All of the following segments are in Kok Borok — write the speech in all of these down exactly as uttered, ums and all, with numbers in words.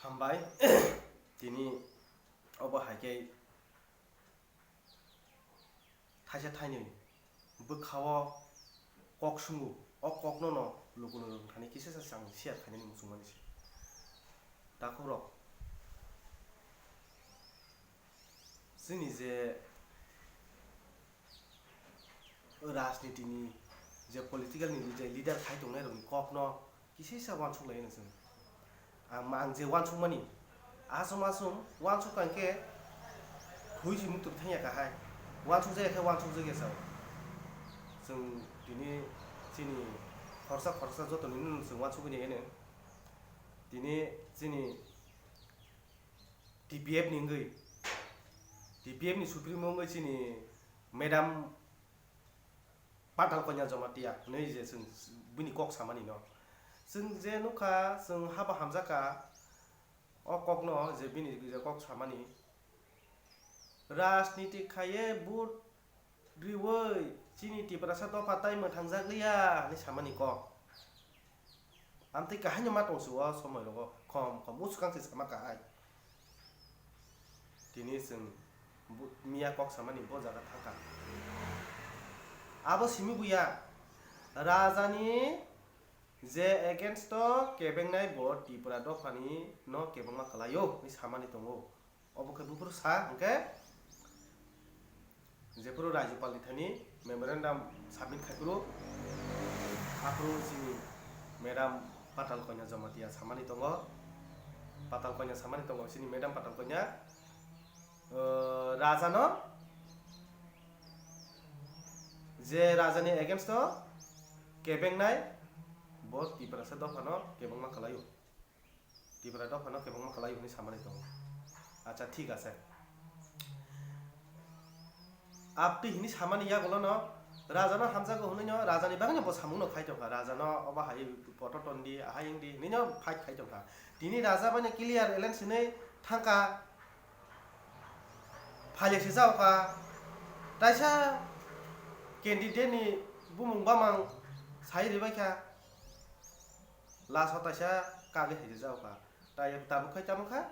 Hambai. Tini obo hai khe thaisa thainwi bwkha-o kok sungo, o kokno no lukuno rwng thani kisa sa ang share khainani muchungmani se. Takhukrok, chini je rajniti ni je political ni je leader khai tongnai rokni kok no kisisa uansuk lai no chwng. Ang, ang je uansuk mani, aswk aswk uansuk kha khe hui si muitu thangya kahai. Uansuk jaya khe uansuk jagya sao. Chwng tini chini khoroksa khoroksa joto ni no chwng uansuk ya eno. Tini chini T P F ni wngwi, T P F ni supremo wngwi chini Madam Patal Kanya Jamatia hinwi je chwng bini kok samani no. Chwng je nukha, chwng haba hamjakha o kokno je bini je kok samani. Rajniti khaiye vote riwi chini Tiprasa dopha tai mwthangjakliya hinwi samani kok. Amtwi kahaino ma tongsi o somoi rogo khom khom muchukang se sama kahai. Tini chwng bu-, miya kok samani bo jaga thangkha. Abo simi buya, rajani je against o kebengnai bo Tipra dophani no kebengma kwlaio hinwi samani tongo. Obo khe buphuru sa hwnkhe, jephuru Rajyapal ni thani memorandum submit khai phuru, aphuru chini Madam Patal Kanya Jamatia samani tongo, Patal Kanya samani tongo, chini Madam Patal Kanya, uh, Raja no, je Raja ni against o kebengnai, bo Tiprasa dopha no kebengma kwlaio. Tipra dophano kebengma kwlai hwnwi samani tongo. Acha, thik ase. Aptwi hwnwi samani yagulono rajano hamjago hwnwino rajani bagwino bo samungno khai tongkha. Rajano obo hai poto tondi, ahai wngdi hwnwino fight khai tongkha. Tini raja baino clear alliance hwnwi thangkha. Phailekse jaokha. Taisa candidate ni bumung bamang sai ribaikha. Last o taisa kagwi hai rijak kha. Tai tabuk khai tamo kha?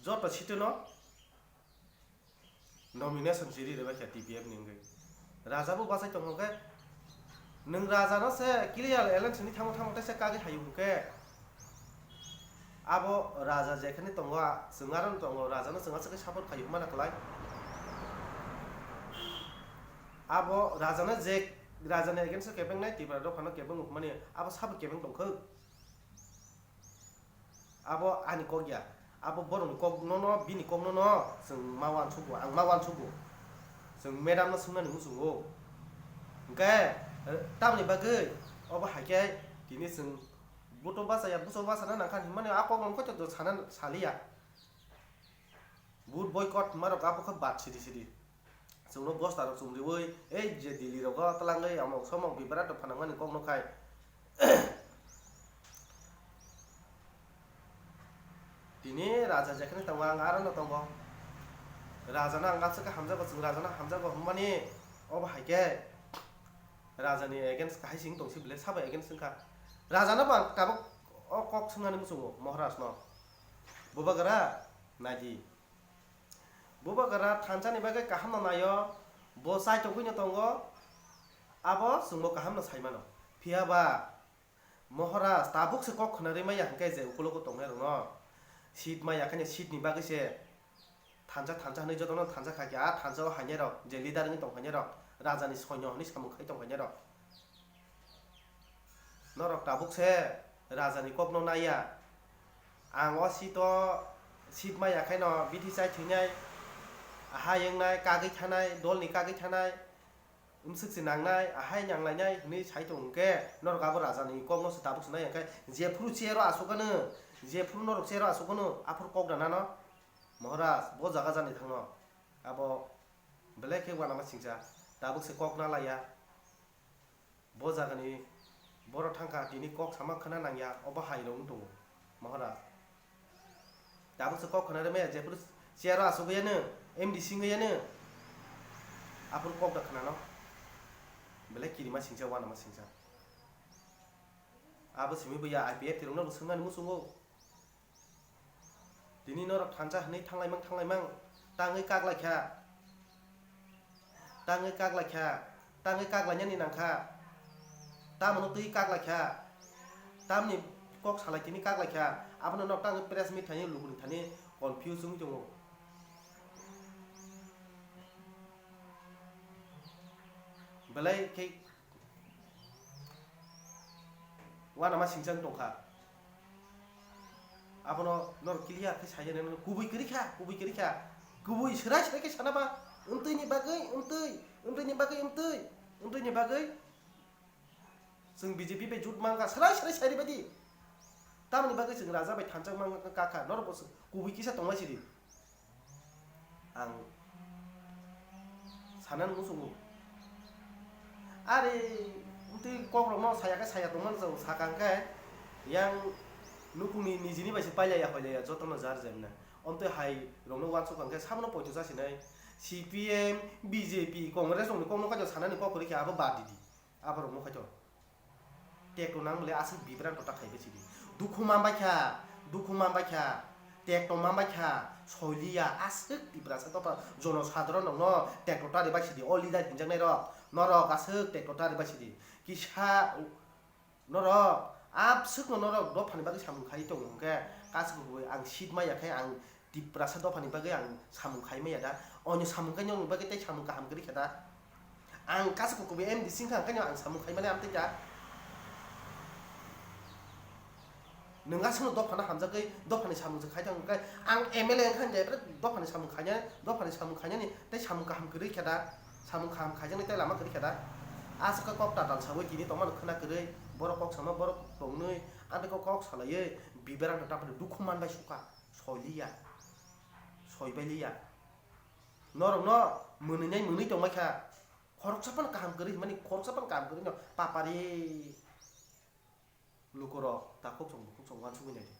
Joto seat no nomination chiri rijak kha T P F ni wngwi. Raja bo bachai tong hwnkhe, nwng raja no se clear alliance ni thango thango taisa kagwi hai hwnkhe, abo raja jekhani tongo, a, chwng aro tongo, raja no chwng aswk khe support khai hwnmana kwlai. Abo raja no je, raja ni against o kebeng nai, Tipra dophano kebeng hwnmani, abo sabo kebeng tong kho. Abo ani kok ya, abo borok ni kok no no, bini kok no no, chwng ma uansugo, ang ma uansugo. Chwng madam no swngnani muchungo. Hwnkhe, eh, tamoni bagwi obo hai khe tini chwng Buto bachaya, buso bachana nangkha hinmani a kokno koito sana saliya. Vote boycott hinmarok abo khe bad sidi sidi. Chwngno bosta rok chumriwi, ei je Delhi rogo twlangwi amok somok bibarat rok phanangmani kokno khai. Tini raja jekheno tongo, ang arono tongo. Rajano ang aswk khe hamjago, chwng rajano hamjago hinmani obo hai khe. Rajani against kahai sing tong si bwle, sabo against wngkha. Rajano bo ang tabuk o kok swngnani muchungo, Maharaj no. Bubagra, naidi. Bubagra thansa ni bagwi kaham no naio, bo chai tongwi no tongo, abo chwngbo kaham no sai mano. Phiya ba, Maharaj, tabuk se kok khna rwi maya hwnkhe je ukologo tongnai rok no. Seat maya khe seat ni bagwi se. Thansa, thansa hwnwi jotono thansa kha khe, a thansa o hainai rok, je leader wngwi tong hainai rok, rajani soinyo hwnwi samung khai tong hainai rok. Norok tabuk se rajani kokno naiya. Ang o seat o, seat maya khaino bithi chai thwinai, ahai wngnai, kagwi thanai, dolni kagwi thanai, bwswk se nangnai, ahai nanglainai hwnwi sai tong hwnkhe, norok abo rajani kokno se tabuk se naiya khe, jephuru chair o asuk ano, jephuru norok chair o asuk ano, aphuru kok da nano. Maharaj, bo jaga jani thangno, abo belai khe uanama singcha, tabuk se kok na laiya. Bo jagani borok thangkha, tini kok sama khna nangya, obo hai rok wng tongo, Maharaj. Tabuk se kok khna rwmaya, jephuru chair o asugwi yano, M D C wngwi yano, aphuru kok da khnano. Belai kirima singcha, uanama singcha. Abo simi bo ya I P F T rokno bo swngnani muchungo. Tini norok thansa hwnwi thanglaimang thanglaimang tangwi kaklaikha. Tangwi kaklaikha. Tangwi kaklainani nangkha. Tamoni twi kaklaikha. Tamni kok salai tini kaklaikha. Abono nok tangwi press meet thani lukuni thani confuse wngwi tongo. Belai khe uanama singjak tongkha. Abono norok clear khe saina nang, kubui kwrwi kha, kubui kwrwi kha. Kubui swrai swrai khe sana ba, wngtwini bagwi, wngtwi, wngtwini bagwi, wngtwi, wngtwini bagwi. Chwng B J P bai jut mankha, swrai swrai sai rwbaidi. Tamoni bagwi chwng raja bai thansa mankha, kakha, norok bo kubui kisa tongmai sidi. Ang sanani muchungo. Are, twi kokrokno saya khe saya tongmani chwng sakha hwnkhe, yang nukhungni nijini bai se pailaiya hoilaiya jotono jar jemna. Omtwi hai rokno uansuk kha hwnkhe sabono poito chasinai. C P M, B J P, Congress rokni kokno kaitor sanani kok kwrwi khe abo bad didi. Aborokno kaitor. Tekto nang bole aswk bibrang tota khaibai sidi. Dukhu manbai kha, dukhu manbai kha, tekto manbai kha, soiliya aswk Tiprasa dopha jonosadharon rokno tekto ta ribai sidi. O leader hinjaknai rok, norok aswk tekto ta ribai sidi. Kisa norok, abswkno norok dophani bagwi samung khai tongo hwnkhe, kaisa kubui ang seat maya khe ang Tiprasa dophani bagwi ang samung khai maya da? Onyo samung khai nokni bagwi tei samung kaham kwrwi kha da? Ang kaisa kubui M D C wngkha, hwnkhe no ang samung khai mani amtwi da? Nwng aswkno dophano hamjagwi dophani samung se khai tong khe, ang M L A wngkha hwnkhe dophani samung khainani, dophani samung khainani tei samung kaham kwrwi kha da? Samung kaham khaijaknai tei lama kwrwi kha da? Aswk khe kok tatal sawi tini tongmano khwna kwrwi, borok kok sama borok tongnwi, amtwi kok kok salaiwi biberang no tamni dukhu manbai sukha. Soiliya, soibailiya. Norokno mwnwinai mwnwi tongmai kha. Khoroksa phano kaham kwrwi hwnmani, khoroksa phano kaham kwrwi no papari. Lukurok takhuk chwng bukhuk chwng uansugwi naidi.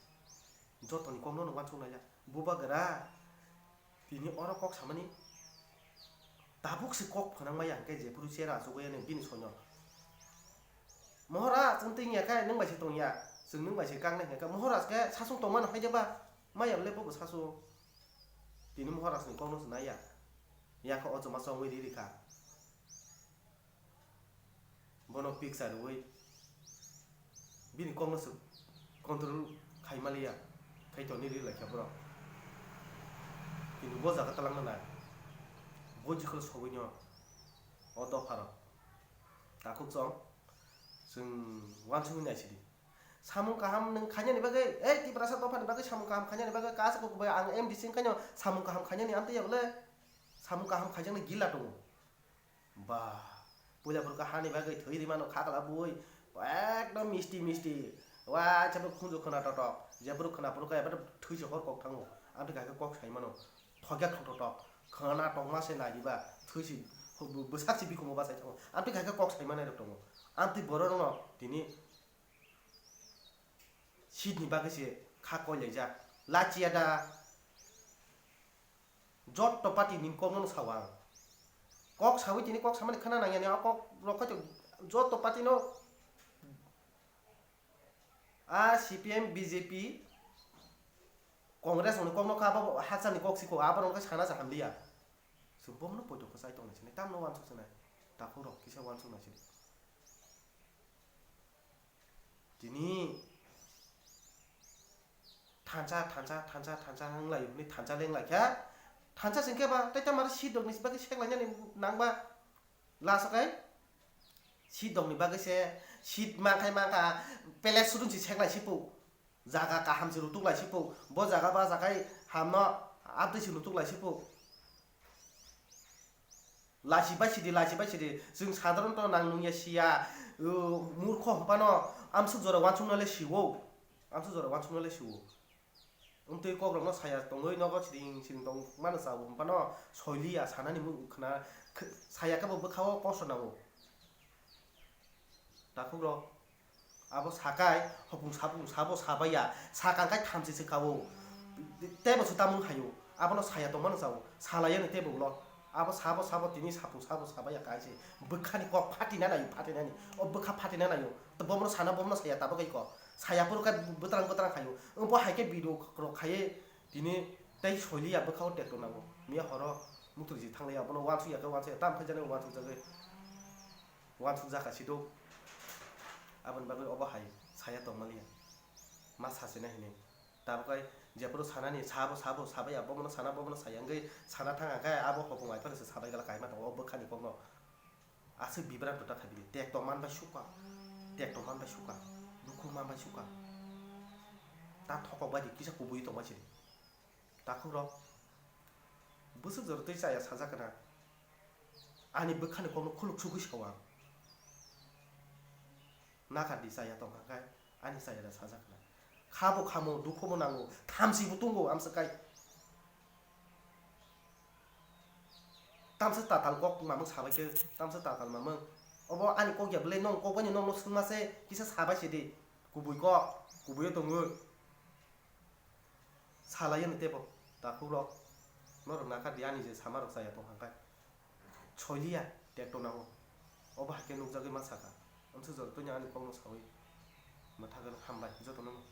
Jotoni kokno no uansuk naiya. Bubagra tini oro kok samani tabuk se kok phwnang maya hwnkhe jephuru chera achugwi ani bini soino. Mohora chwng twi wngya khe nwng bai se tongya. Chwng nwng bai se kangnai hwnkhe Mohora khe sasung tongmano hai de ba? Maya bole bobo sasung. Tini Moharasni kokno se naiya. Yang khe o chwma chongwi ri rikha. Bono picture rwwi bini kokno se control khai maliya. Khai toni ri laikha borok. Kintu bo jaga twlangna nai. Bo jikholo sogwino o dopharo. Takhuk chwng, chwng uansugwi naisidi. Samung kaham nwng khainani bagwi, ei Tiprasa dophani bagwi samung kaham khainani bagwi kaisa kok bai ang M D C wngkhaino samung kaham khainani amtwi ya bole? Samung kaham khaijaknai gila tongo. Ba, puila phuru kha hani bagwi thwi rimano khakla bui, ekdom misti misti. Waisa bo khunju khwna totok, jephuru khwna phuru khe ebato thwi se hor kok thango. Amtwi kha khe kok sai mano. Thokya thok thok thok. Khwna tongma se nai diba. Thwi si, bwsak si bikhumo bachai thango. Amtwi kha khe kok sai manai rok tongo. Amtwi borok rokno tini seat ni bagwi se kha koi laijak. Lachiya da. Jotto party ni kok no sao ang. Kok sawi tini kok samani khana nang yani, o kok rok khaito jotto party no. A C P M, B J P, Congress hwnwi kok nokha, abo hakchani kok siko, abo rok khe sana sa hamliya. Chwng bomono poito kwchai tongna sini, tamno uansuk swnai. Takhuk rok kisa uansuk nai sini. Tini thansa, thansa, thansa, thansa wng lai hwnwi thansa leng lai kha. Thansa sing khe ba, tei tamar seat rok ni bagwi sek lainani nang ba? Last o kai seat rok ni bagwi se, seat mankhai mankha, palace sudung si sek lai si pu. Jaga kaham se rutuk lai si pu. Bo jaga ba jagai hamno abtwi se rutuk lai si pu. Lachi bai sidi, lachi bai sidi. Chwng sadharonto nang nungya siya, uh, murkho hwnphano amsuk jora uansukna le siwo. Amsuk jora uansukna le siwo. Wngtwi kokrokno saya tongwi nogo siring siring tong mano chao hwnphano soiliya sanani mung khna kh-, saya khe bo bwkhao kosto nango. Takhukrok abo sakai hopung sapung sabo sabaiya, sakang khai thamchi se kao. Tebo se tamung hayo, abono saya tongmano chao, salaiya ni tebo ulo. Abo sabo sabo tini sapung sabo sabaiya kaise bwkhani kok phatina nayo, phatina ni. O bwkha phatina nayo. To bomono sana, bomono saya, tabuk iko. Saya puru khe bwtrang bwtrang khayo. Bo hai khe video rok khaye tini tei soiliya bwkha o tekto nango. Miya horo muktwi ji thangliya, bono wansuk ya khe wansuk ya, tam khe jani wansuk jagwi. Wansuk jaka sido. Aboni bagwi obo hai saya tongmaliya. Ma sasina hinwi. Tabuk kai jephuru sanani sabo sabo sabai ya, bomono sana, bomono saya wngwi sana thang khe abo hopung ai phano se sabai gala kaima tongo o bwkhani kokno. Aswk bibranto ta khaibini, tekto man bai suka, tekto man bai suka, dukhu man bai suka. Ta thokok bai di kisa kubui tongma sini. Takhukrok bwswk jora twi chaya sajak na. Ani bwkhani kokno khuluk sugwi sao ang. Nakar di chaya tong kha khe ani chaya da sajak na. Kha bo khamo, dukhu bo nango, thamsi bo tongo amsa kai. Tamsa tatal kok mamung sabai khe, tamsa tatal mamung. Obo ani kok ya belai nong kok bai nong no swngma se kisa sabai se di. Kubui kok, kubui o tongwi. Salai ani tebo, takhukrok. Norok nakar di ani je sama rok chaya tong kha khe. Soiliya, tekto nango. Obo hai khe nukjagwi ma saka. Amsa jora twi ani kokno sawi. Mwthagwi hambai jotono no.